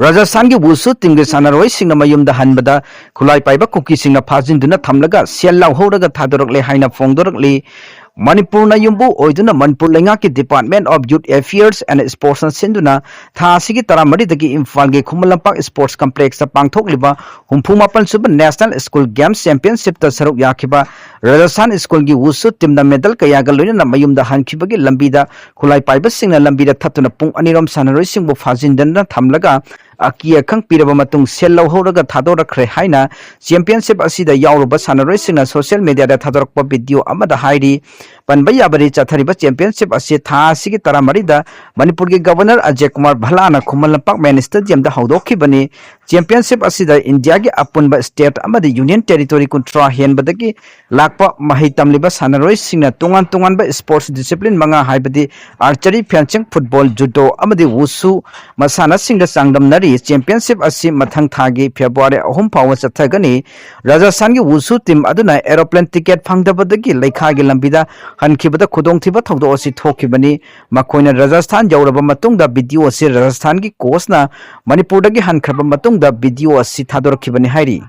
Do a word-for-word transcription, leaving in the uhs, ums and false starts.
ꯔꯥꯖꯁꯊꯥꯟꯒꯤ ꯋꯨꯁꯨ ꯇꯤꯝꯒꯤ ꯁꯥꯟꯅꯔꯣꯏꯁꯤꯡꯅ ꯃꯌꯨꯝꯗ ꯍꯟꯕꯗ ꯈꯨꯠꯂꯥꯏ ꯄꯥꯏꯕ ꯀꯨꯀꯤꯁꯤꯡꯅ ꯐꯥꯖꯤꯟꯗꯨꯅ ꯊꯝꯂꯒ ꯁꯦꯜ ꯂꯧꯍꯧꯔꯒ ꯊꯥꯗꯣꯔꯛꯂꯦ ꯍꯥꯏꯅ ꯐꯣꯡꯗꯣꯔꯛꯂꯤ꯫ ꯃꯅꯤꯄꯨꯔꯅ ꯌꯨꯝꯕꯨ ꯑꯣꯏꯗꯨꯅ ꯃꯅꯤꯄꯨꯔ ꯂꯩꯉꯥꯛꯀꯤ Department of Youth Affairs and Sportsꯅ ꯁꯤꯟꯗꯨꯅ ꯊꯥ ꯑꯁꯤꯒꯤ ꯇꯔꯥꯃꯔꯤꯗꯒꯤ ꯏꯝꯐꯥꯜꯒꯤ ꯈꯨꯃꯟ ꯂꯝꯄꯥꯛ Sports Complexꯇ ꯄꯥꯡꯊꯣꯛꯂꯤꯕ ꯍꯨꯝꯐꯨ ꯃꯥꯄꯟ ꯁꯨꯕ National School Games Championshipꯇ ꯁꯔꯨꯛ ꯌꯥꯈꯤꯕ ꯔꯥꯖꯁꯊꯥꯟ ꯁ꯭ꯀꯨꯜꯒꯤ ꯋꯨꯁꯨ ꯇꯤꯝꯅ ꯃꯦꯗꯜ ꯀꯌꯥꯒ ꯂꯣꯏꯅꯅ ꯃꯌꯨꯝꯗ ꯍꯟꯈꯤꯕꯒꯤ ꯂꯝꯕꯤꯗ ꯈꯨꯠꯂꯥꯏ ꯄꯥꯏꯕꯁꯤꯡꯅ ꯂꯝꯕꯤꯗ ꯊꯠꯇꯨꯅ ꯄꯨꯡ ꯑꯅꯤꯔꯣꯝ ꯁꯥꯟꯅꯔꯣꯏꯁꯤꯡꯕꯨ ꯐꯥꯖꯤꯟꯗꯨꯅ ꯊꯝꯂꯒ ꯑꯀꯤ ꯑꯈꯪ ꯄꯤꯔꯕ ꯃꯇꯨꯡ ꯁꯦꯜ ꯂꯧꯍꯧꯔꯒ ꯊꯥꯗꯣꯔꯛꯈ꯭ꯔꯦ ꯍꯥꯏꯅ ꯆꯦꯝꯄꯤꯌꯟꯁꯤꯞ ꯑꯁꯤꯗ ꯌꯥꯎꯔꯨꯕ ꯁꯥꯟꯅꯔꯣꯏꯁꯤꯡꯅ ꯁꯣꯁꯤꯌꯦꯜ ꯃꯤꯗꯤꯌꯥꯗ ꯊꯥꯗꯣꯔꯛꯄ ꯚꯤꯗꯤꯑꯣ ꯑꯃꯗ ꯍꯥꯏꯔꯤ꯫ ꯄꯟꯕ ꯌꯥꯕꯗꯤ, ꯆꯠꯊꯔꯤꯕ ꯆꯦꯝꯄꯤꯌꯟꯁꯤꯞ ꯑꯁꯤ ꯊꯥ ꯑꯁꯤꯒꯤ ꯇꯔꯥꯃꯔꯤꯗ ꯃꯅꯤꯄꯨꯔꯒꯤ ꯒꯕꯔꯅꯔ ꯑꯖꯦ ꯀꯨꯃꯥꯔ ꯚꯜꯂꯥꯅ ꯈꯨꯃꯟ ꯂꯝꯄꯥꯛ ꯃꯦꯟ ꯁ꯭ꯇꯦꯗꯤꯌꯝꯗ ꯍꯧꯗꯣꯛꯈꯤꯕꯅꯤ꯫ ꯆꯦꯝꯄꯤꯌꯟꯁꯤꯞ ꯑꯁꯤꯗ ꯏꯟꯗꯤꯌꯥꯒꯤ ꯑꯄꯨꯟꯕ ꯁ꯭ꯇꯦꯠ ꯑꯃꯗꯤ ꯌꯨꯅꯤꯌꯟ ꯇꯦꯔꯤꯇꯣꯔꯤ ꯀꯨꯟꯊ꯭ꯔꯥ ꯍꯦꯟꯕꯗꯒꯤ ꯂꯥꯛꯄ ꯃꯍꯩ ꯇꯝꯂꯤꯕ ꯁꯥꯟꯅꯔꯣꯏꯁꯤꯡꯅ ꯇꯣꯉꯥꯟ ꯇꯣꯉꯥꯟꯕ ꯁ꯭ꯄꯣꯔꯠꯁ ꯗꯤꯁꯤꯄ꯭ꯂꯤꯟ ꯃꯉꯥ, ꯍꯥꯏꯕꯗꯤ ꯑꯥꯔꯆꯔꯤ, ꯐꯦꯟꯁꯤꯡ, ꯐꯨꯠꯕꯣꯜ, ꯖꯨꯗꯣ ꯑꯃꯗꯤ ꯋꯨꯁꯨ ꯃꯁꯥꯟꯅꯁꯤꯡꯗ ꯆꯥꯡꯗꯝꯅꯔꯤ꯫ ꯆꯦꯝꯄꯤꯌꯟꯁꯤꯞ ꯑꯁꯤ ꯃꯊꯪ ꯊꯥꯒꯤ ꯐꯦꯕ꯭ꯔꯨꯋꯥꯔꯤ ꯑꯍꯨꯝ ꯐꯥꯎꯕ ꯆꯠꯊꯒꯅꯤ꯫ ꯔꯥꯖꯁꯊꯥꯟꯒꯤ ꯋꯨꯁꯨ ꯇꯤꯝ ꯑꯗꯨꯅ ꯑꯦꯔꯣꯄ꯭ꯂꯦꯟ ꯇꯤꯀꯦꯠ ꯐꯪꯗꯕꯗꯒꯤ ꯂꯩꯈꯥꯒꯤ ꯂꯝꯕꯤꯗ ꯍꯟꯈꯤꯕꯗ ꯈꯨꯗꯣꯡꯊꯤꯕ ꯊꯧꯗꯣꯛ ꯑꯁꯤ ꯊꯣꯛꯈꯤꯕꯅꯤ꯫ ꯃꯈꯣꯏꯅ ꯔꯥꯖꯁꯊꯥꯟ ꯌꯧꯔꯕ ꯃꯇꯨꯡꯗ ꯚꯤꯗꯤꯑꯣ ꯑꯁꯤ ꯔꯥꯖꯁꯊꯥꯟꯒꯤ ꯀꯣꯆꯅ ꯃꯅꯤꯄꯨꯔꯗꯒꯤ ꯍꯟꯈ꯭ꯔꯕ ꯃꯇꯨꯡꯗ ꯚꯤꯗꯤꯑꯣ ꯑꯁꯤ ꯊꯥꯗꯣꯔꯛꯈꯤꯕꯅꯤ ꯍꯥꯏꯔꯤ꯫